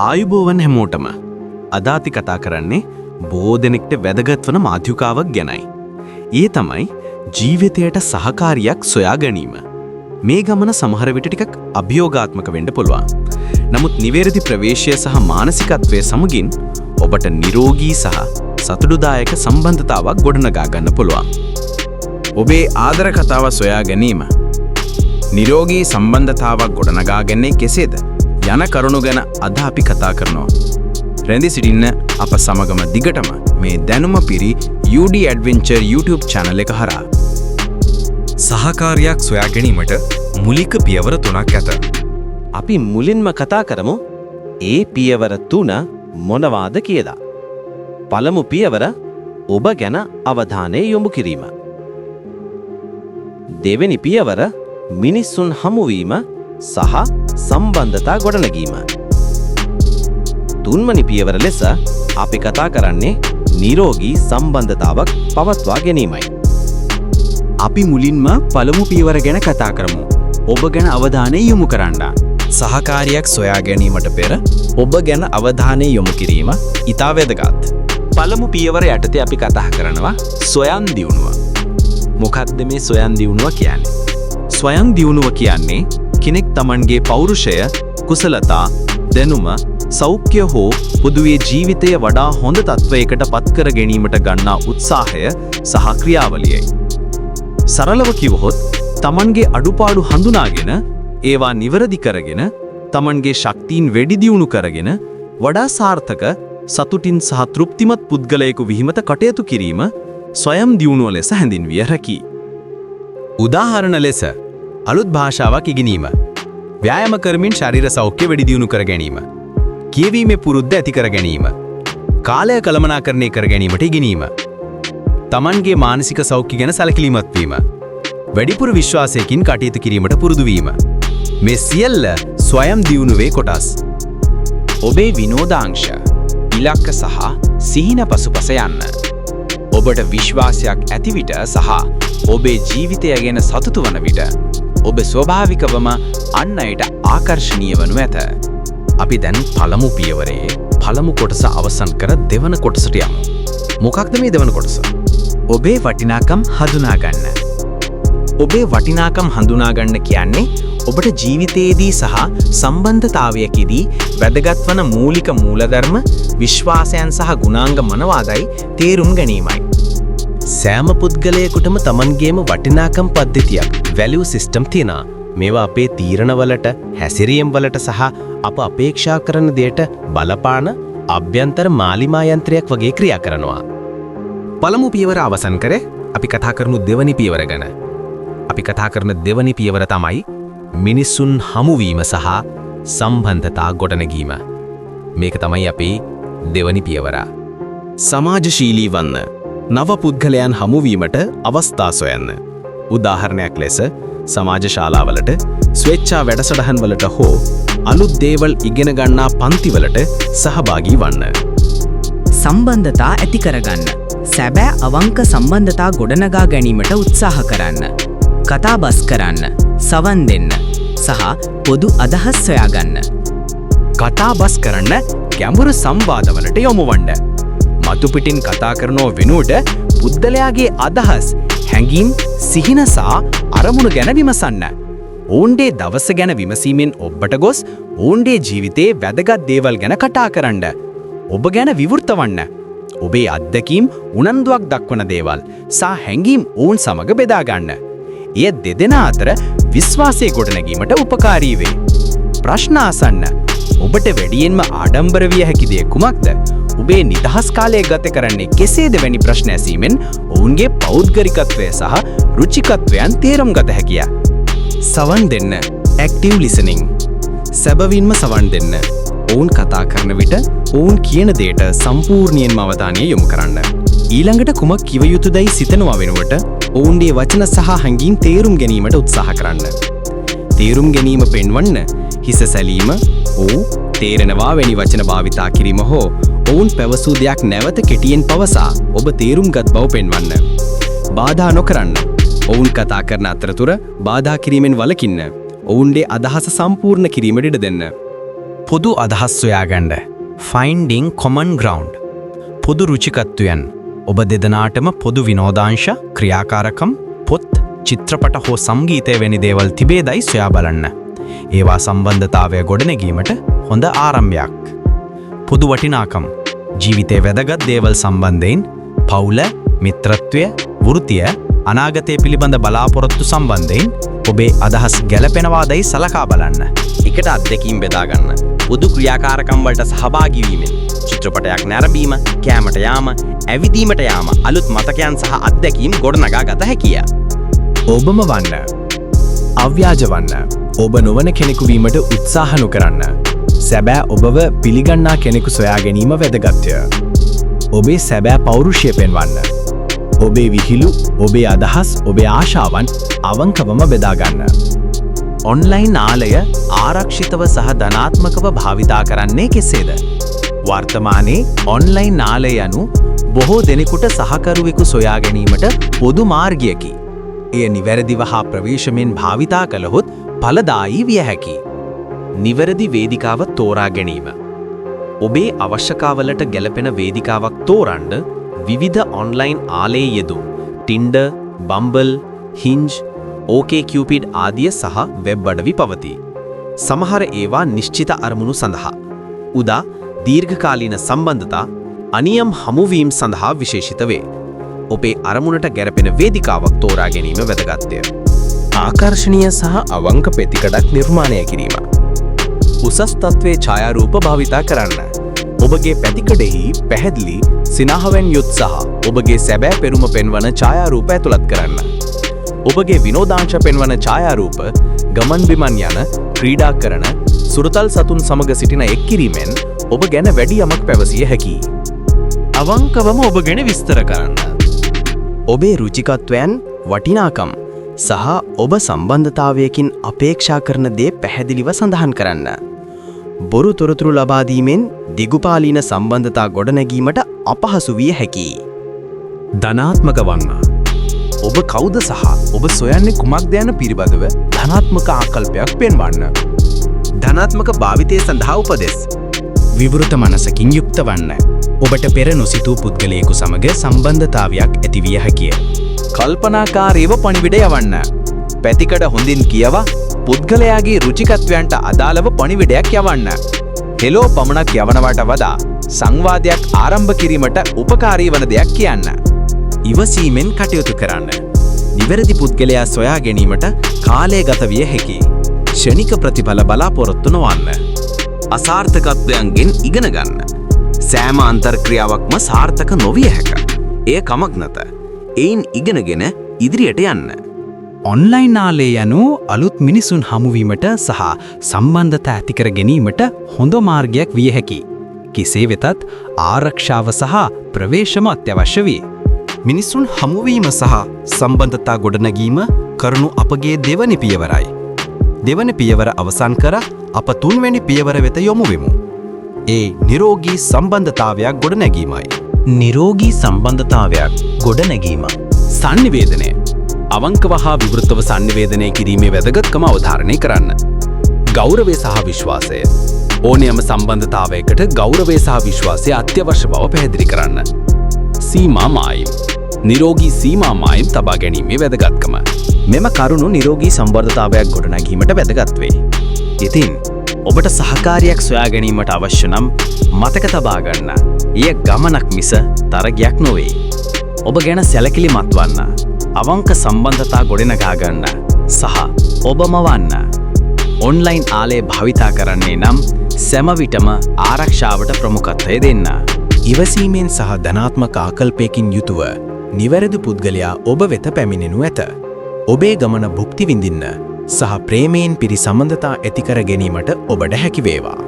ආයුබෝවන් හැමෝටම. අද අපි කතා කරන්නේ බොහෝ දෙනෙක්ට වැදගත් වන මාතෘකාවක් ගැනයි. ඒ තමයි ජීවිතයට සහකාරියක් සොයා ගැනීම. මේ ගමන සමහර විට ටිකක් අභියෝගාත්මක වෙන්න පුළුවන්. නමුත් නිවැරදි ප්‍රවේශය සහ මානසිකත්වය සමගින් ඔබට නිරෝගී සහ සතුටුදායක සම්බන්ධතාවක් ගොඩනගා ගන්න පුළුවන්. ඔබේ ආදර කතාව සොයා ගැනීම. නිරෝගී සම්බන්ධතාවක් ගොඩනගා ගන්නේ කෙසේද යන කරුණු ගැන අද අපි කතා කරනවා. රැඳී සිටින්න අප සමගම දිගටම මේ දැනුම පිරි UD Adventure YouTube channel එක හරහා. සහකාරියක් සොයා ගැනීමට මූලික පියවර තුනක් ඇත. අපි මුලින්ම කතා කරමු ඒ පියවර තුන මොනවාද කියලා. පළමු පියවර ඔබ ගැන අවධානය යොමු කිරීම. දෙවෙනි පියවර මිනිස්සුන් හමුවීම සහ සම්බන්ධතා ගොඩනැගීම. තුන්වනි පියවර ලෙස අපි කතා කරන්නේ නිරෝගී සම්බන්ධතාවක් පවත්වා ගැනීමයි. අපි මුලින්ම පළමු පියවර ගැන කතා කරමු. ඔබ ගැන අවධානය යොමු කරන්න. සහකාරියක් සොයා ගැනීමට පෙර ඔබ ගැන අවධානය යොමු කිරීම ඉතා වැදගත්. පළමු පියවර යටතේ අපි කතා කරනවා ස්වයං දියුණුව. මොකක්ද මේ ස්වයං දියුණුව කියන්නේ? ස්වයං දියුණුව කියන්නේ කෙනෙක් තමන්ගේ පෞරුෂය, කුසලතා, දැනුම, සෞඛ්‍ය හෝ පොදුවේ ජීවිතය වඩා හොඳ තත්ත්වයකට පත් කර ගැනීමට ගන්නා උත්සාහය සහ ක්‍රියාවලියයි. සරලව කිවහොත්, තමන්ගේ අඩුපාඩු හඳුනාගෙන ඒවා නිවැරදි කරගෙන, තමන්ගේ ශක්තීන් වැඩි දියුණු කරගෙන, වඩා සාර්ථක, සතුටින් සහ තෘප්තිමත් පුද්ගලයෙකු වීමට කටයුතු කිරීම ස්වයං දියුණුව ලෙස හැඳින්විය හැකියි. උදාහරණ ලෙස අලුත් භාෂාවක් ඉගෙනීම, ව්‍යායාම කරමින් ශරීර සෞඛ්‍ය වැඩි දියුණු කර ගැනීම, කියවීමේ පුරුද්ද ඇති කර ගැනීම, කාලය කළමනාකරණය කර ගැනීමට ඉගෙනීම, තමන්ගේ මානසික සෞඛ්‍ය ගැන සැලකිලිමත් වීම, වැඩිපුර විශ්වාසයකින් කටයුතු කිරීමට පුරුදු වීම. මේ සියල්ල ස්වයං දියුණුවේ කොටස්. ඔබේ විනෝදාංශ, ඉලක්ක සහ සිහින පසුපස යන්න. ඔබට විශ්වාසයක් ඇති විට සහ ඔබේ ජීවිතය ගැන සතුටු වන විට ඔබ ස්වභාවිකවම අන් අයට ආකර්ෂණීය වනු ඇත. අපි දැන් පළමු පියවරේ පළමු කොටස අවසන් කර දෙවන කොටසට යමු. මොකක්ද මේ දෙවන කොටස? ඔබේ වටිනාකම් හඳුනා ගන්න. ඔබේ වටිනාකම් හඳුනා ගන්න කියන්නේ ඔබට ජීවිතයේදී සහ සම්බන්ධතාවයකදී වැදගත් වන මූලික මූලධර්ම, විශ්වාසයන් සහ ගුණාංග මොනවාදයි තේරුම් ගැනීමයි. සෑම පුද්ගලයෙකුටම තමන්ගේම වටිනාකම් පද්ධතියක්, වැලියු සිස්ටම් තියෙනවා. මේවා අපේ තීරණවලට, හැසිරීම් වලට සහ අප අපේක්ෂා කරන දෙයට බලපාන අභ්‍යන්තර මාලිමා යන්ත්‍රයක් වගේ ක්‍රියා කරනවා. පළමු පියවර අවසන් කර අපි කතා කරමු දෙවනි පියවර ගැන. අපි කතා කරන දෙවනි පියවර තමයි මිනිසුන් හමුවීම සහ සම්බන්ධතා ගොඩනැගීම. මේක තමයි අපේ දෙවනි පියවර. සමාජශීලී වන්න. නව පුද්ගලයන් හමුවීමට අවස්ථා සොයන්න. උදාහරණයක් ලෙස සමාජ ශාලාවලට, ස්වේච්ඡා වැඩසටහන් වලට හෝ අලුත් දේවල් ඉගෙන ගන්නා පන්තිවලට සහභාගී වන්න. සම්බන්ධතා ඇති කරගන්න. සැබෑ අවංක සම්බන්ධතා ගොඩනගා ගැනීමට උත්සාහ කරන්න. කතාබස් කරන්න, සවන් දෙන්න සහ පොදු අදහස් සොයාගන්න. කතාබස් කරන්න, ගැඹුරු සංවාදවලට යොමු වන්න. මතු පිටින් කතා කරනව වෙනුවට පුද්ගලයාගේ අදහස්, හැඟීම්, සිහින සහ අරමුණු ගැන විමසන්න. ඔවුන්ගේ දවස ගැන විමසීමෙන් ඔබට ගොස් ඔවුන්ගේ ජීවිතයේ වැදගත් දේවල් ගැන කතා කරන්න. ඔබ ගැන විවෘත වන්න. ඔබේ අත්දැකීම්, උනන්දුවක් දක්වන දේවල් සහ හැඟීම් ඔවුන් සමග බෙදා ගන්න. එය දෙදෙනා අතර විශ්වාසය ගොඩනැගීමට උපකාරී වේ. ප්‍රශ්න අසන්න. ඔබට වැඩියෙන්ම ආඩම්බර විය හැකි දේ කුමක්ද? ඔබේ නිදහස් කාලය ගත කරන්නේ කෙසේද වැනි ප්‍රශ්න ඇසීමෙන් ඔවුන්ගේ පෞද්ගලිකත්වය සහ රුචිකත්වයන් තේරුම් ගත හැකිය. සවන් දෙන්න. ඇක්ටිව් ලිසනිං. සැබවින්ම සවන් දෙන්න. ඔවුන් කතා කරන විට ඔවුන් කියන දෙයට සම්පූර්ණයෙන්ම අවධානය යොමු කරන්න. ඊළඟට කුමක් කිව යුතුදැයි සිතනවා වෙනුවට ඔවුන්ගේ වචන සහ හැඟීම් තේරුම් ගැනීමට උත්සාහ කරන්න. තේරුම් ගැනීම පෙන්වන්න හිස සැලීම, ඔව්, තේරෙනවා වැනි වචන භාවිතා කිරීම හෝ ඔවුන් පැවසූ දෙයක් නැවත කෙටියෙන් පවසා ඔබ තේරුම් ගත් බව පෙන්වන්න. බාධා නොකරන්න. ඔවුන් කතා කරන අතරතුර බාධා කිරීමෙන් වළකින්න. ඔවුන්ගේ අදහස සම්පූර්ණ කිරීමට ඉඩ දෙන්න. පොදු අදහස් සොයාගන්න. Finding common ground. පොදු රුචිකත්වයන්. ඔබ දෙදෙනාටම පොදු විනෝදාංශ, ක්‍රියාකාරකම්, පොත්, චිත්‍රපට හෝ සංගීතය වැනි දේවල් තිබේදයි සොයා බලන්න. ඒවා සම්බන්ධතාවය ගොඩනැගීමට හොඳ ආරම්භයක්. පොදු වටිනාකම්. ජීවිතයේ වැදගත් දේවල් සම්බන්ධයෙන් පවුල, මිත්‍රත්වය, වෘත්තිය, අනාගතය පිළිබඳ බලාපොරොත්තු සම්බන්ධයෙන් ඔබේ අදහස් ගැලපෙනවාදයි සලකා බලන්න. එකට අත්දැකීම් බෙදා ගන්න. පොදු ක්‍රියාකාරකම් වලට සහභාගී වීමෙන් චිත්‍රපටයක් නැරඹීම, කෑමට යාම, ඇවිදීමට යාම අලුත් මතකයන් සහ අත්දැකීම් ගොඩනගා ගත හැකිය. ඔබම වන්න. අව්‍යාජ වන්න. ඔබ නොවන කෙනෙකු වීමට උත්සාහ නොකරන්න. සැබෑ ඔබව පිළිගන්නා කෙනෙකු සොයා ගැනීම වැදගත්ය. ඔබේ සැබෑ පෞරුෂය පෙන්වන්න. ඔබේ විහිළු, ඔබේ අදහස්, ඔබේ ආශාවන් අවංකවම බෙදා ගන්න. ඔන්ලයින් ආලය ආරක්ෂිතව සහ ධනාත්මකව භාවිතා කරන්නේ කෙසේද? වර්තමානයේ ඔන්ලයින් ආලය යනු බොහෝ දෙනෙකුට සහකරුවෙකු සොයා ගැනීමට පොදු මාර්ගයකි. එය නිවැරදිව හා ප්‍රවේශමෙන් භාවිතා කළහොත් ඵලදායී විය හැකියි. නිවැරදි වේදිකාව තෝරා ගැනීම. ඔබේ අවශ්‍යතාවලට ගැලපෙන වේදිකාවක් තෝරන්න විවිධ online ආලේ යෙදුම් Tinder, Bumble, Hinge, OkCupid ආදිය සහ වෙබ් අඩවි පවතී. සමහර ඒවා නිශ්චිත අරමුණු සඳහා උදා දීර්ඝකාලීන සම්බන්ධතා අනියම් හමුවීම් සඳහා විශේෂිත වේ. ඔබේ අරමුණට ගැලපෙන වේදිකාවක් තෝරා ගැනීම වැදගත්ය. ආකර්ෂණීය සහ අවංක පැතිකඩක් නිර්මාණය කිරීම. උසස් තත්ත්වයේ ඡායාරූප භාවිතා කරන්න. ඔබගේ පැතිකඩෙහි පැහැදිලි සිනහවෙන් යුත් සහ ඔබගේ සැබෑ පෙනුම පෙන්වන ඡායාරූප ඇතුළත් කරන්න. ඔබගේ විනෝදාංශ පෙන්වන ඡායාරූප ගමන් බිමන් යන, ක්‍රීඩා කරන, සුරතල් සතුන් සමග සිටින එක් කිරීමෙන් ඔබ ගැන වැඩි යමක් පැවසිය හැකියි. අවංකවම ඔබ ගැන විස්තර කරන්න. ඔබේ රුචිකත්වයන්, වටිනාකම් සහ ඔබ සම්බන්ධතාවයකින් අපේක්ෂා කරන දේ පැහැදිලිව සඳහන් කරන්න. බොරු තොරතුරු ලබා දීමෙන් දිගුපාලීන සම්බන්ධතා ගොඩනැගීමට අපහසු විය හැකියි. ධනාත්මක වන්න. ඔබ කවුද සහ ඔබ සොයන්නේ කුමක්ද යන පිළිබඳව ධනාත්මක ආකල්පයක් පෙන්වන්න. ධනාත්මක භාවිතය සඳහා උපදෙස්. විවෘත මනසකින් යුක්ත වන්න. ඔබට පෙර නොසිතූ පුද්ගලයෙකු සමග සම්බන්ධතාවයක් ඇතිවිය හැකිය. කල්පනාකාරීව පණිවිඩ යවන්න. පැතිකඩ හොඳින් කියවා පුද්ගලයාගේ රුචිකත්වයන්ට අදාළව පණිවිඩයක් යවන්න. හෙලෝ පමණක් යවනවට වඩා සංවාදයක් ආරම්භ කිරීමට උපකාරී වන දෙයක් කියන්න. ඉවසීමෙන් කටයුතු කරන්න. නිවැරදි පුද්ගලයා සොයා ගැනීමට කාලය ගත විය හැකියි. ක්ෂණික ප්‍රතිඵල බලාපොරොත්තු නොවන්න. අසාර්ථකත්වයන්ගෙන් ඉගෙන ගන්න. සෑම අන්තර්ක්‍රියාවක්ම සාර්ථක නොවිය හැක. එය කමක් නැත. එයින් ඉගෙනගෙන ඉදිරියට යන්න. ඔන්ලයින් ආලය යනු අලුත් මිනිසුන් හමුවීමට සහ සම්බන්ධතා ඇති කර ගැනීමට හොඳ මාර්ගයක් විය හැකියි. කෙසේ වෙතත් ආරක්ෂාව සහ ප්‍රවේශම අත්‍යවශ්‍ය වේ. මිනිසුන් හමුවීම සහ සම්බන්ධතා ගොඩනැගීම කරනු අපගේ දෙවනි පියවරයි. දෙවන පියවර අවසන් කර අප තුන්වැනි පියවර වෙත යොමු වෙමු. ඒ නිරෝගී සම්බන්ධතාවයක් ගොඩනැගීමයි. නිරෝගී සම්බන්ධතාවයක් ගොඩනැගීම. සන්නිවේදනය. අවංකව හා විවෘතව සන්නිවේදනය කිරීමේ වැදගත්කම අවධාරණය කරන්න. ගෞරවය සහ විශ්වාසය. ඕනෑම සම්බන්ධතාවයකට ගෞරවය සහ විශ්වාසය අත්‍යවශ්‍ය බව පැහැදිලි කරන්න. සීමා මායිම්. නිරෝගී සීමා මායිම් තබා ගැනීමේ වැදගත්කම. මෙම කරුණු නිරෝගී සම්බන්ධතාවයක් ගොඩනැගීමට වැදගත් වේ. ඉතින් ඔබට සහකාරියක් සොයා ගැනීමට අවශ්‍ය නම් මතක තබා ගන්න. එය ගමනක් මිස තරගයක් නොවේ. ඔබ ගැන සැලකිලිමත් වන්න. අවංක සම්බන්ධතා ගොඩනගා ගන්න සහ ඔබම වන්න. ඔන්ලයින් ආලය භාවිතා කරන්නේ නම් සෑම විටම ආරක්ෂාවට ප්‍රමුඛත්වය දෙන්න. ඉවසීමෙන් සහ ධනාත්මක ආකල්පයකින් යුතුව නිවැරදි පුද්ගලයා ඔබ වෙත පැමිණෙනු ඇත. ඔබේ ගමන භුක්ති විඳින්න සහ ප්‍රේමයෙන් පිරි සම්බන්ධතා ඇති කර ගැනීමට ඔබට හැකි වේවා.